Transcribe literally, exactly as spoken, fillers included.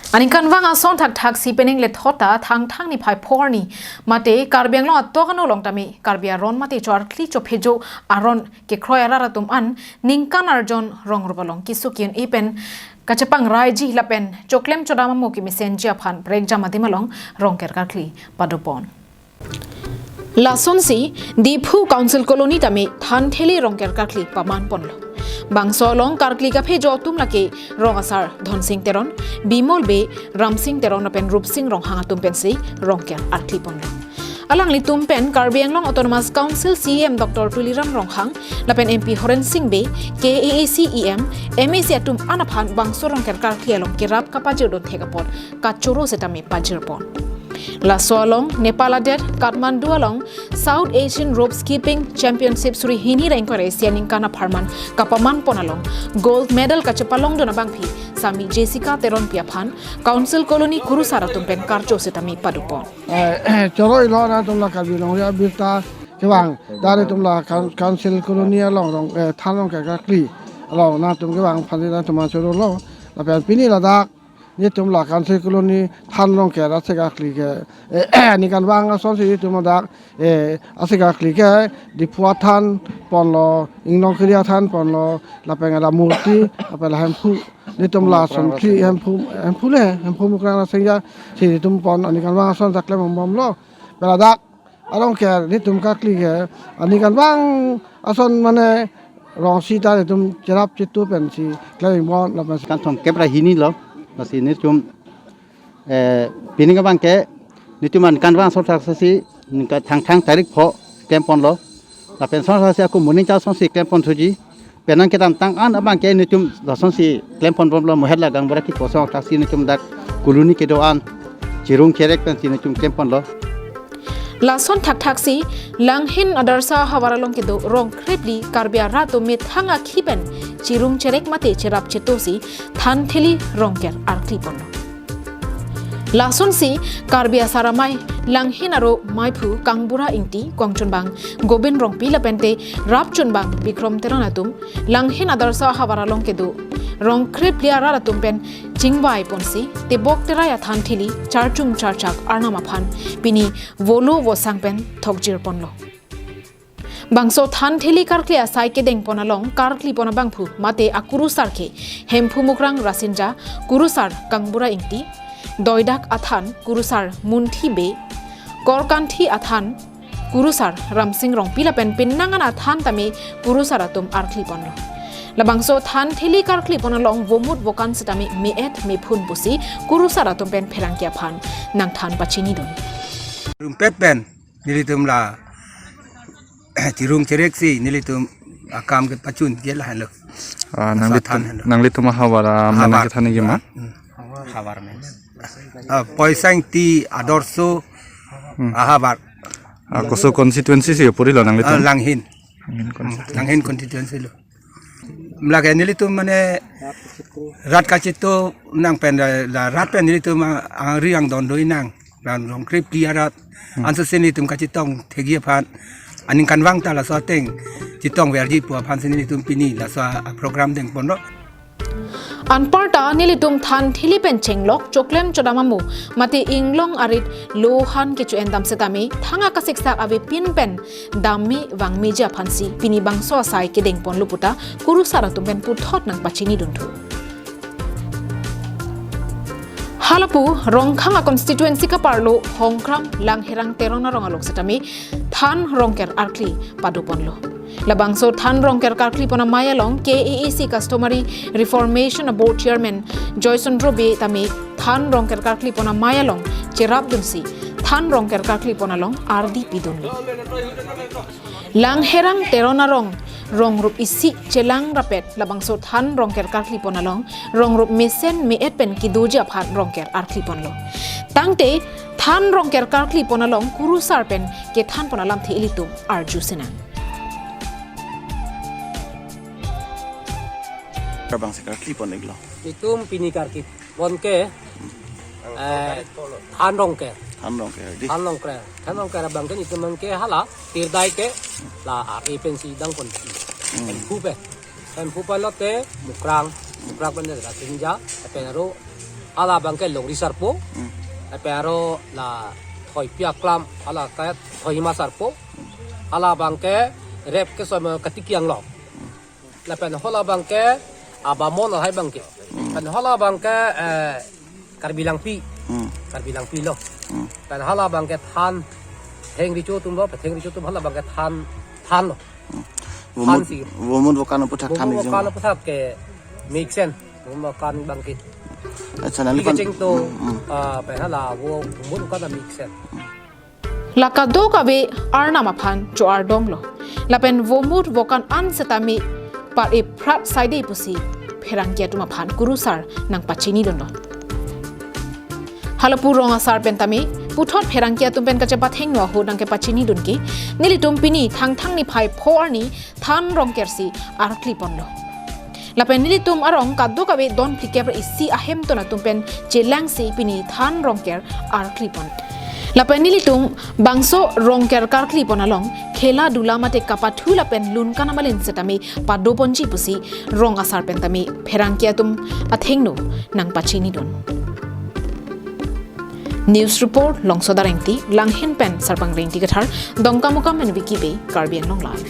Aningkanvang ason thakthaksi penang lethot ta Thangthang niphai phongo arni mate Karbi Anglong atok ano along tame Karbi aron mate cho arkli cho phejo aron kekroi arat atum an ningkan arjon rong rup along keso ke-un-e pen kachepangraiji lapen choklem chodam amo kemesenji aphan prekjam adim along Rongker karkli padopon. Lasonsi Diphu Council Colony tame Thantheli Rongker karkli pamanponlo. Bangso along karkli kaphejo atum lake rong asar Dhonsing Teron, Bimol Bey, Ramsing Teron lapen Rupsing Ronghang atum pensi Rongker arkliponlo. Alanglitum pen Karbi Anglong Autonomous Council C E M Doctor Tuliram Ronghang lapen M P Horen Sing Bey, K A A C E M, M A C atum an aphan bangso Rongker karkli along kerap kapajirdun thek apot kachoro setame pajirpon. Laso along Nepal adet Kathmandu along South Asian Rope Skipping Championship suri hini ra ingkoi ra isi aningkan apharman kapamanpon along gold medal kachepalongdun abangpi Sami Jessica Teronpi aphan Council Colony kurusar atum pen karcho setame padopon. Eh, choro-ilo nangtum la Karbi Anglong abirta kevang, dari tum la Coun-, Council Colony along rong, eh, Than Rongker karkli along nangtum kevang aphan nangtum choro-lo. Lapen pini ladak netum la Council Colony Than Rongker asek karkli ke, eh, aningkanvang asonsi netum ladak, eh, asek karkli ke Diphu athan ponlo, Inglongkiri athan ponlo, lapen la murti, lapen la Hemphu, netum la Hemphu, Hemphu, Hemphu le, Hemphu Mukrang Rasinja, si netum pon aningkanvang ason ta klembomlo. Pen ladak arong ke netum karkli ke aningkanvang ason mane rong sita netum cherap chetu pensi klembom lapen si. Kan thomkep ra hini lo, lasi netum, eh, pining abang ke netum aningkanvang ason thaksi ningkan Thangthang tarik pho klemponlo. Lapen ason thaksi ako morning cha asonsi klempon thuji. Penang kedamtang an abang ke netum lasonsi klemponbomlo, mohet la gaonbura kekosong thaksi netum dak colony kedo-an chirung cherek pensi netum klemponlo. Lason thakthaksi Langhin Adarsha ahavar along kedo rong krephli Karbi arat atum methang akhi pen chirung cherek mate cherap chetosi Thantheli Rongker arkliponlo. Lasonsi Karbi asar amei Langhin aro meiphu Kangbura Ingti, kongchunbang Gobin Rongpi lapente rapchunbang Bikrom Teron atum Langhin Adarsha ahavar along kedo rong krephli arat atum pen chingvaiponsi tebok terai a Thantheli charchum charchak arnam aphan pini volo vosang pen thokjirponlo. Bangso Thantheli karkli asai kedengpon along karklipon abangphu mate akurusar ke Hemphu Mukrang Rasinja, kurusar Kangbura Ingti, Doidak athan kurusar Munthi Bey, Korkanthi athan kurusar Ramsing Rongpi lapen penang an athan tame kurusar atum arkliponlo. Labangso Thantheli karklipon along vomut vokan setame me-et mephun pusi kurusar atum pen pherangke aphan nangthan pachinidun. Rumpet pen nelitum la chirung chereksi nelitum akam kepachun ke lahenlo. Ah, nanglitum, Satan henlo. Nanglitum ahavar, ah, ahavar. Mana kethan ke ma? Hmm. Ahavar men. Ah, Poisa Ingti Adarsha Hmm. ahavar. Ah, koso constituency si purilo nanglitum? Ah, Langhin. Hmm, Hmm, constituency. Langhin constituency lo. Lake nelitum mane rat kachetu nang pen la, la rat pen nelitum a-, ari angdon doi nang. Rong krephli arat. Hmm. Anso si nelitum kachetong thekji aphan. Aningkanvang ta laso ateng chetongverji pu aphan si nelitum pini laso a-, program dengponlo. Anparta nelitum Thantheli pen chenglok choklem chodam amo mate inglong arit lohan kecho-en dam setame thang akasiksak avepin pen dam me vang meji aphansi pini bangso asai kedengponlo puta kurusar atum pen puthot nangpachinidun thu. Halapu Rongkhang a constituency kaparlo Hongkram Langherang Teron arong along setame Than Rongker arkli padoponlo. Labangso Than Rongker karklipon amei along K A A C Customary Reformation Board Chairman Joyson Robe tame Than Rongker karklipon amei along cherapdunsi Than Rongker karklipon along ardi pidunlo. Langherang Teron arong rong rup isi chelang rapet labangso Than Rongker karklipon along rong rup mesen me-et pen kedoji aphan Rongker arkliponlo. Tangte Than Rongker karklipon along kurusar pen kethanpon alamthe ilitum arju sinang. Abang si karklipon iklo. Itum pini karklipon ke, eh, Than Rongker. Than Rongker, di. Than Rongker. Than Rongker abang ke itum abang ke hala tirdai ke la ar e pensi dangpon. Hmm. Hemphu pen. Hemphu pen lote Mukrang. Mukrang pen Rasinja. Pen aro Hala abangke Longri Sarpo. Hmm. Lapen aro la Thoipi Aklam, hala ke Thoima Sarpo. Hala abangke rep ke somo Katiki Anglong. Lapen hala abangke Abamon lahai abangke. Hmm. Lapen hala abangke, eh, Karbi Langpi. Hmm. Karbi Langpi lo. Hmm. Lapen hala abangke Than Thengricho atum lo, Thengricho atum hala abangke Than, Than lo. Hmm. Than Vomut, si. Vomut Vokan aputhak Than Vomut Rijong. Vokan aputhak ke Miksen. Vomut Vokan abangke. Acha, neli Pi pan kecheng to, hmm, hmm. Ah, pen hala vo Vomut Vokan a Miksen. La kadokave Arnam aphan cho-ardomlo. Lapen Vomut Vokan an setame par-e phrat saide pusi pherangke atum aphan kurusar nangpachinidunlo. Halapu rong asar pen tame puthot pherangke atum pen kachepathengno ahut nangkepachinidun ke, nelitum pini Thangthang niphai pho arni Than Rongker si arkliponlo. Lapen nelitum arong kadokave don phlikep ra isi ahemtun atum pen chelangsi pini Than Rongker arklipon. Lapen nelitum bangso Rongker karklipon along khela dula mate kapathu lapen lun kanam alin setame padoponji pusi rong asar pen tame pherangke atum athengno nangpachinidun. News report, Longsoda Rengti, Langhin pen Sarpang Rengti Kathar, Dongkamukam and Wiki Bay, Karbi Anglong Live.